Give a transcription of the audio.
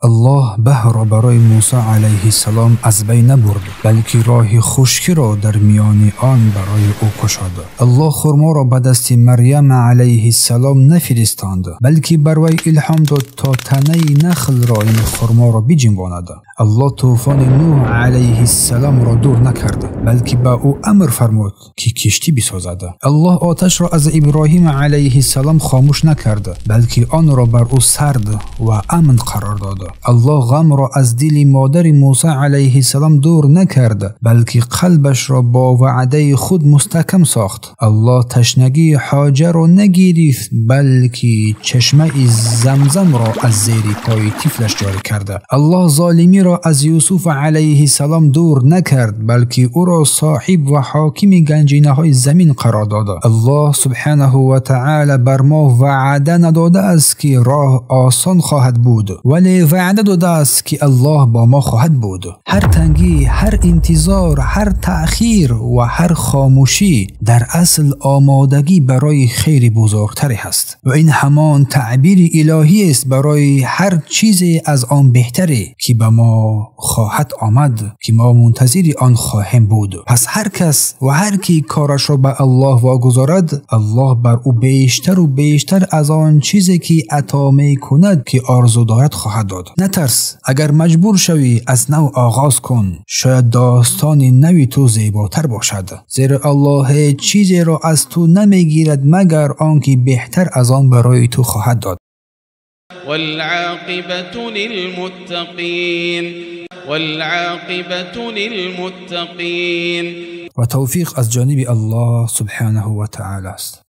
Аллоҳ баҳрро барои Мусо алайҳиссалом аз байн набурд, балки роҳи хушкиро дар миёни он барои ӯ кушод. Аллоҳ хурморо ба дасти Марям алайҳиссалом нафиристонд, балки бар вай илҳом дод то танаи нахлро, яъне хурморо, биҷунбонад. Аллоҳ тӯфони Нӯҳ алайҳиссаломро дур накард, балки ба ӯ амр фармуд, ки киштӣ бисозад. Аллоҳ оташро аз Иброҳим алайҳиссалом хомӯш накард, балки онро бар ӯ сард ва амн қарор дод. Аллоҳ ғамро аз дили модари Мусо алайҳиссалом дур накард, балки қалбашро бо ваъдаи худ мустаҳкам сохт. Аллоҳ ташнагии Ҳоҷаро нагирифт, балки чашмаи Замзамро аз зери пои тифлаш ҷорӣ кард. Аллоҳ золимиро аз Юсуф алайҳиссалом дур накард, балки ӯро соҳиб ва ҳокими ганҷинаҳои замин қарор дод. Аллоҳ субҳанаҳу ва таъоло бар мо ваъда надодааст, ки роҳ осон хоҳад буд, вале ваъда додааст, ки Аллоҳ бо мо хоҳад буд. Ҳар тангӣ, ҳар интизор, ҳар таъхир ва ҳар хомӯшӣ дар асл омодагӣ барои хайри бузургтаре ҳаст ва ин ҳамон таъбири илоҳӣ аст барои ҳар чизе аз он беҳтаре, ки ба мо хоҳад омад, ки мо мунтазири он хоҳем буд. Пас ҳар кас ва ҳар ки корашро ба Аллоҳ вогузорад, Аллоҳ бар ӯ бештару бештар аз он чизе, ки ато мекунад, ки орзу дорад, хоҳад дод. Натарс, агар маҷбур шавӣ, аз нав оғоз кун. Шояд достони нави ту зеботар бошад, зеро Аллоҳ ҳеҷ чизеро аз ту намегирад, магар он ки беҳтар аз он барои ту хоҳад дод. والعاقبة للمتقين والعاقبة للمتقين Ва тавфиқ аз ҷониби Аллоҳ субҳанаҳу ва таъоло аст.